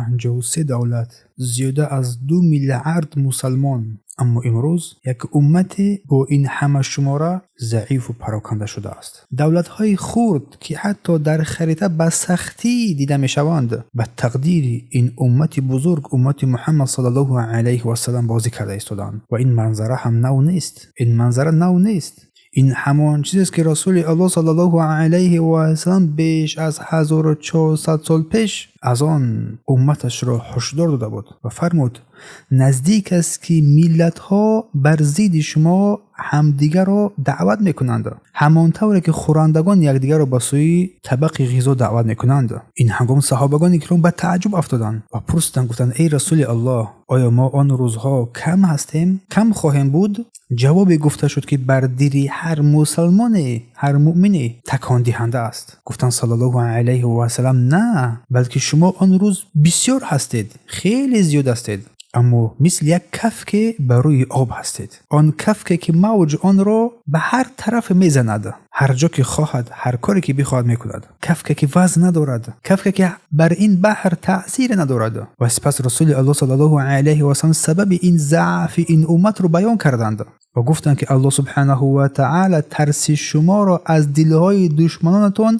53 давлат, зиёда аз 2 миллиард мусалмон. Аммо имрӯз як уммате бо ин ҳама шумора заифу пароканда шудааст. Давлатҳои хурд, ки ҳатто дар харита ба сахтӣ дида мешаванд, ба тақдири ин уммати бузург, уммати Муҳаммад саллаллоҳу алайҳи васаллам, бозӣ карда истоданд. Ва ин манзара ҳам нав нест. Ин манзара нав нест. Ин ҳамон чизест, ки Расули Аллоҳ саллаллоҳу алайҳи васаллам беш аз 1400 сол пеш аз он умматашро ҳушдор дода буд ва фармуд: наздик аст, ки миллатҳо бар зидди шумо ҳамдигарро даъват мекунанд, ҳамон тавре ки хӯрандагон якдигарро ба сӯи табақи ғизо даъват мекунанд. Ин ҳангом саҳобагони киром ба тааҷҷуб афтоданд ва пурсиданд, гуфтанд: эй Расули Аллоҳ, оё мо он рӯзҳо кам ҳастем, кам хоҳем буд? Ҷавобе гуфта шуд, ки бар дили ҳар мусалмоне, ҳар муъмине такондиҳанда аст. Гуфтанд саллаллоҳу алайҳи васаллам: на, балки шумо он рӯз бисёр ҳастед, хеле зиёд ҳастед, аммо мисли як кафке бар рӯи об ҳастед, он кафке ки мавҷ онро ба ҳар тараф мезанад, ҳар ҷо ки хоҳад, ҳар коре ки бихоҳад, мекунад, кафке ки вазн надорад, кафке ки бар ин баҳр таъсире надорад. Ва сипас Расули Аллоҳ саллаллоҳу алайҳи васаллам сабаби ин заъфи ин умматро баён карданд ва гуфтанд, ки Аллоҳ субҳанаҳу ва таъала тарси шуморо аз дилҳои душманонатон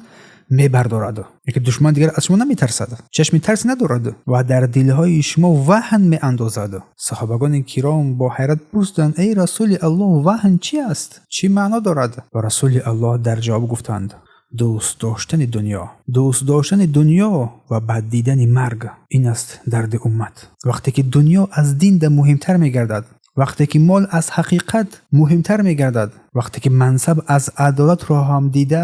мебардорад, яке душман дигар аз шумо наметарсад, чашми тарс надорад ва дар дилҳои шумо ваҳн меандозад. Саҳобагони киром бо ҳайрат пурсиданд: эй Расули Аллоҳ, ваҳн чи аст, чӣ маъно дорад? Ва Расули Аллоҳ дар ҷавоб гуфтанд: дӯст доштани дунё, дӯст доштани дунё ва бад дидани марг, ин аст дарди уммат. Вақте ки дунё аз дин да муҳимтар мегардад, вақте ки мол аз ҳақиқат муҳимтар мегардад, вақте ки мансаб аз адолатро ҳам дида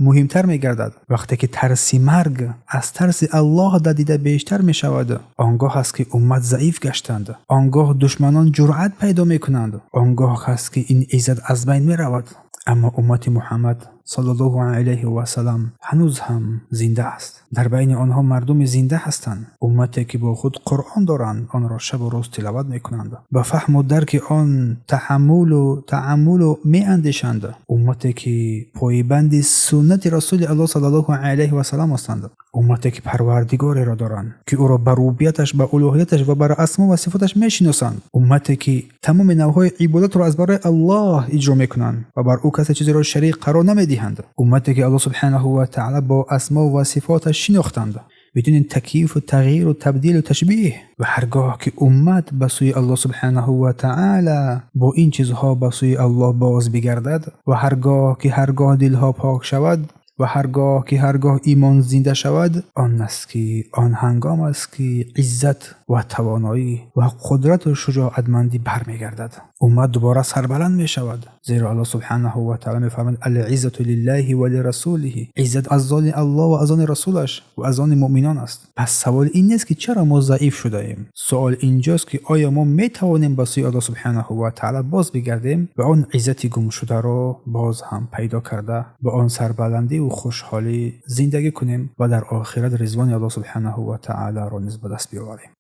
муҳимтар мегардад, вақте ки тарси марг аз тарси Аллоҳ да дида бештар мешавад, он гоҳ аст, ки уммат заиф гаштанд, он гоҳ душманон ҷуръат пайдо мекунанд, он гоҳ аст, ки ин иззат аз байн меравад. Аммо уммати Муҳаммад саллаллоҳу алайҳи васаллам ҳанӯз ҳам зинда аст. Дар байни онҳо мардуми зинда ҳастанд, уммате ки бо худ Қуръон доранд, онро шабу рӯз тиловат мекунанд, ба фаҳму дарки он таҳаммулу тааммулу меандешанд, уммате ки пойбанди суннати Расули Аллоҳ саллаллоҳу алайҳи васаллам ҳастанд, уммате ки Парвардигореро доранд, ки ӯро ба рубубияташ, ба улӯҳияташ ва бар асмо ва сифоташ мешиносанд, уммате ки тамоми навъҳои ибодатро аз барои Аллоҳ иҷро мекунанд ва бар ӯ касе чизеро шарик қарор намедиҳанд, уммате ки Аллоҳ субҳанаҳу ва таъала бо асмо ва сифоташ шинохтанд, бидуни такйифу тағйиру табдилу ташбиҳ. Ва ҳаргоҳ ки уммат ба сӯи Аллоҳ субҳанаҳу ва таъала бо ин чизҳо ба сӯи Аллоҳ боз бигардад, ва ҳаргоҳ ки ҳаргоҳ дилҳо пок шавад, ва ҳаргоҳ ки ҳаргоҳ имон зинда шавад, он аст ки он ҳангом аст, ки иззат ва тавоноӣ ва қудрату шуҷоатмандӣ бармегардад, уммат дубора сарбаланд мешавад, зеро Аллоҳ субҳанаҳу ва таъала мефармояд: العزة لله ولرسوله. Иззат аз они Аллоҳ ва аз они расулаш ва аз они муъминон аст. Пас савол ин нест, ки чаро мо заиф шудаем. Суол инҷост, ки оё мо метавонем ба сӯи Аллоҳ субҳанаҳу ва таъала боз бигардем ва он иззати гумшударо боз ҳам пайдо карда, ба он сарбаландиву хушҳолӣ зиндагӣ кунем ва дар охират ризвони Аллоҳ субҳанаҳу ва таъаларо низ ба даст биёварем.